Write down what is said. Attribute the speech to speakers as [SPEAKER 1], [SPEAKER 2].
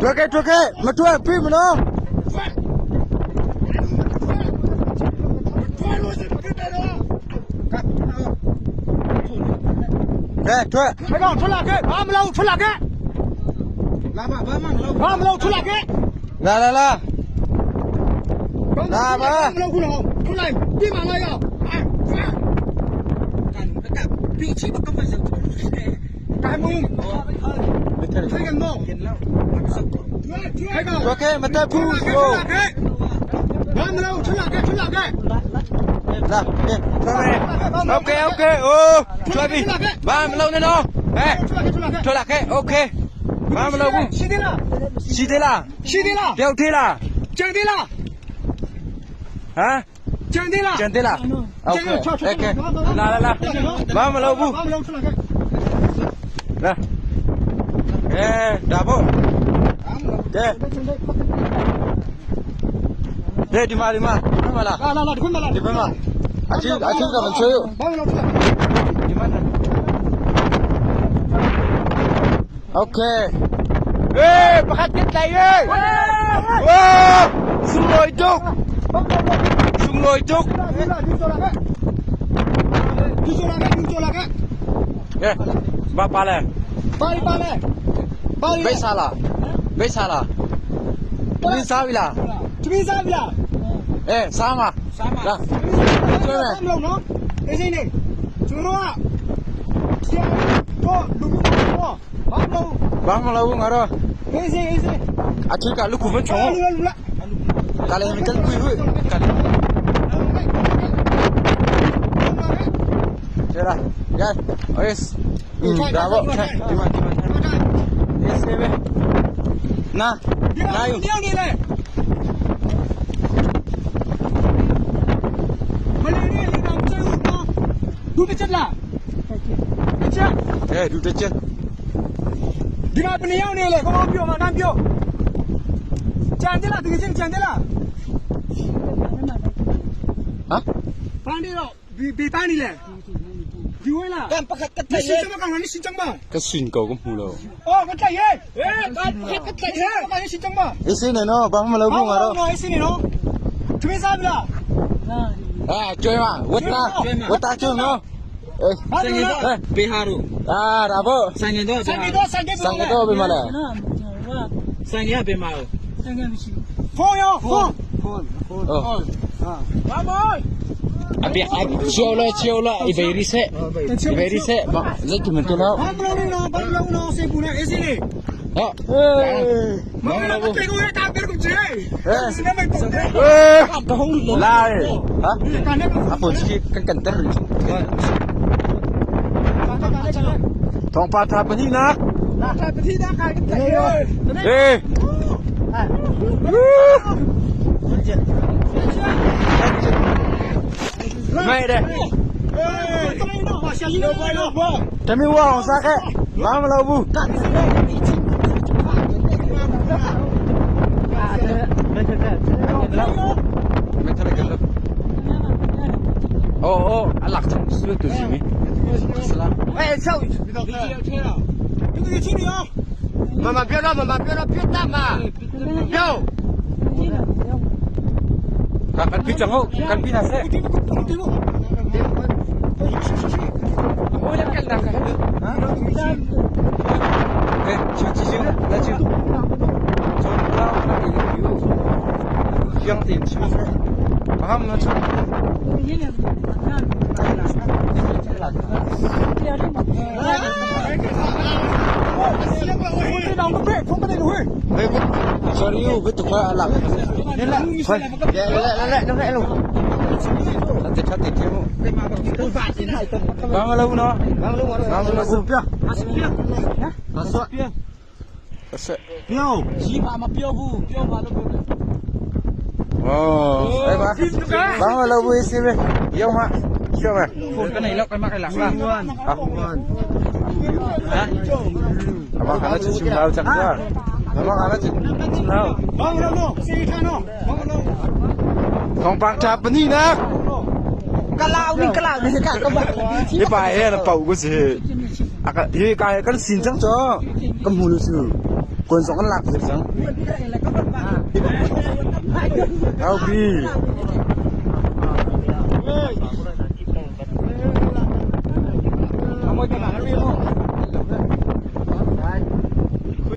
[SPEAKER 1] ထွက်ခဲ့ထွက်ခဲ့မထွက်ပြီမနော်ကဲထွက်
[SPEAKER 2] 开杠出来给，俺们老出来给，
[SPEAKER 3] လာပါဘာမှမလုပ်
[SPEAKER 2] 俺们老出来给，
[SPEAKER 1] လာလာလာ လာပါ
[SPEAKER 2] 俺们老出来，出来，别忙了要，哎，快，
[SPEAKER 3] ကန်ကပ်ပြီးချိဘကမစ
[SPEAKER 2] 干么？开个闹，
[SPEAKER 3] ကျင်လောက်
[SPEAKER 2] 开杠，
[SPEAKER 1] ထွက်ခဲ့မတက်ဘူး
[SPEAKER 2] 出
[SPEAKER 1] ဟို
[SPEAKER 2] 来给，俺们老出来给，出来给，
[SPEAKER 1] လာကဲထွက်မယ်โอเคโอเคအိုးထွက်ပြီဘာမလုပ်နဲ့နော်ဟဲ့
[SPEAKER 2] 出来给，出来给，
[SPEAKER 1] ထွက်လာခဲ့โอเคဘာမလုပ်ဘူး
[SPEAKER 2] ရှိသေးလား
[SPEAKER 1] ရှိသေးလား
[SPEAKER 2] ရှိသေးလား
[SPEAKER 1] တယောက်သေးလား
[SPEAKER 2] ကျန်သေးလား
[SPEAKER 1] ဟမ်
[SPEAKER 2] ကျန်သေးလား
[SPEAKER 1] ကျန်သေးလားโอเคโอเคလာလာလာဘာမလုပ်ဘူး
[SPEAKER 2] ဘာမလုပ်出来给，
[SPEAKER 1] လာအဲဒါပေါ့ကဲတဲ့ဒီမှာဒီမှာဒီမှာလား
[SPEAKER 2] လာလာလာဒီခွန်းမလာ
[SPEAKER 1] ဒီဘက်မှာအချင်းအချင်းကမချွေး
[SPEAKER 2] ဘာမလုပ်出来
[SPEAKER 1] ဒီမှာโอเคเอ้ยประคัดกันใจเอ้ยว้าสุงลอยจุกสุงลอยจุก
[SPEAKER 2] ဒီလာဒီဆိုလာခဲ့ဒီဆိုလာခဲ့ဒီဆိုလာခဲ့
[SPEAKER 1] เอ้ยဘာပါလဲ
[SPEAKER 2] ပါရီပါလေပါရီ
[SPEAKER 1] ဘိတ်ဆာလားဘိတ်ဆာလားမင်းစားပြီလား
[SPEAKER 2] သမီးစားပြီလား
[SPEAKER 1] เอ้စားမ
[SPEAKER 3] စားမ
[SPEAKER 1] လာ
[SPEAKER 2] ကျွဲမလို့နော်အေးစိနေကျွန်တော်ကဆရာတော့လူမျိုးတော့ဘာလို့
[SPEAKER 1] ဘာမလုပ်ဘူးငါတို့
[SPEAKER 2] အေးစိအေးစိ
[SPEAKER 1] အချစ်ကလူကူမချုံ
[SPEAKER 2] လူလူလာ
[SPEAKER 1] ကလည်းမကလကွေဝကလည်းကျလာရအိုစ်ဒါပေါ့ဒီမှာဒီမှာအေးစေးပဲနာနာယူ
[SPEAKER 2] ညောင်းနေလေမလေးလေးလေးတော့ကျုပ်နော်ဒူးပချက်လားပချက်
[SPEAKER 1] အဲဒူတချက်
[SPEAKER 2] ဒီမှာဘယ်နှယောက်နေလဲကောင်းကောင်းပြောမှာတန်းပြောကြံတယ်လားတကယ်ချင်းကြံတယ်လား
[SPEAKER 1] ဟမ်
[SPEAKER 2] ပန်းနေတော့ဘီဘီပန်းနေလဲဒီဝဲလား
[SPEAKER 3] ကန်ပခတ်ကတ်
[SPEAKER 2] 你新疆嘛？刚才你新疆嘛？
[SPEAKER 1] ကဆွင်ကောကမူလို့
[SPEAKER 2] 哦，我在耶！哎，我在耶！我讲你新疆嘛？
[SPEAKER 1] အေးစေးနေနော်ဘာမှမလုပ်ဘူးငါတို့
[SPEAKER 2] 我是你喏，准备啥不啦？
[SPEAKER 1] အာကျွေးမဝတ်တာဝတ်တာကျွေးနော်အေး
[SPEAKER 2] ဆိုင်ငယ်တော့
[SPEAKER 3] ဘေဟာတို့
[SPEAKER 1] အာဒါပေါ့
[SPEAKER 3] ဆိုင်ငယ်တော့
[SPEAKER 2] 三个多，三个
[SPEAKER 1] စံကတော့ပြမလား
[SPEAKER 3] ဆိုင်ငယ်ကဘေမာတို့
[SPEAKER 2] 放呀放！
[SPEAKER 1] ဟုတ်
[SPEAKER 2] 阿妹，
[SPEAKER 1] အပြအချိုလာချိုလာအီဗေရီဆက်အီဗေရီဆက်ဘာလက်မတူလို့
[SPEAKER 2] ဘာမလို့လဲနော်ဘာမလို့နော်စေပူနဲ့အေးစင်းလေး
[SPEAKER 1] ဟော
[SPEAKER 2] မမလာတေကိုရတာဘယ်ကူချေစနေမိုက်ပုံတယ်
[SPEAKER 1] အေးလာဟာ
[SPEAKER 2] ကန်နေ
[SPEAKER 1] အပေါ်ချီကန်ကန်တရ
[SPEAKER 2] ကန်နေကန်နေ
[SPEAKER 1] ทองปาทาปนี่นะ
[SPEAKER 2] လာတာပတိတာကန်တဲ့
[SPEAKER 1] เอ้ยไม่ได้
[SPEAKER 2] အေးတော့ဟာရှာလီတော့ဘာလို့
[SPEAKER 1] တမီဝအောင်စားခဲ့ဘာမလုပ်ဘူးไม่ทะเลกันแล้วโอ้โอ้อลักทั้งสวยตัวจริงมั้ยสลาม
[SPEAKER 2] 哎，小雨，你到这，这个轻点啊！
[SPEAKER 3] မမပြောတော့မမပြောတော့ပြတ်တတ်မှာပြော
[SPEAKER 1] กันพี่จังโอ้กันพี่นาเซ่
[SPEAKER 2] 对不？对不？
[SPEAKER 1] โอ้ยแล้วกันนะกันเอ้ยชิวชิวแล้วชิวชนเล้าแล้วอีกอยู่ยังติดชิวบ้ามนะชน
[SPEAKER 2] 我这两个背，从不得路。
[SPEAKER 1] Sorry, betul kau alam. Ni lah. Le le le le le. Sate sate temu. Bang lau no. Bang lau Bang lau pia.
[SPEAKER 3] ဘာဆော့
[SPEAKER 1] Pasal.
[SPEAKER 2] ပြော
[SPEAKER 3] ကြီးပါမပြောဘူးပြောပါလို့ပြောတယ်
[SPEAKER 1] Oh, eh ba. Bang lau bu isi be. Yo ma. Siapa?
[SPEAKER 3] ဖုန်းကနေလောက်ကမကလာလာ
[SPEAKER 1] Ah. Abang kana cuci lau cak dia. Abang kana cuci lau.
[SPEAKER 2] ဘာလို့လို့စေထားနော်ဘာလို့
[SPEAKER 1] Thong pak chap ni na.
[SPEAKER 3] ကလာဦးကလာဦးကကဘာ
[SPEAKER 1] Ni pa eh na pau ko si. Aka hi kai kan sin chang cho. Kam hulu su. Kuan zong an lak ve cang. Aupi.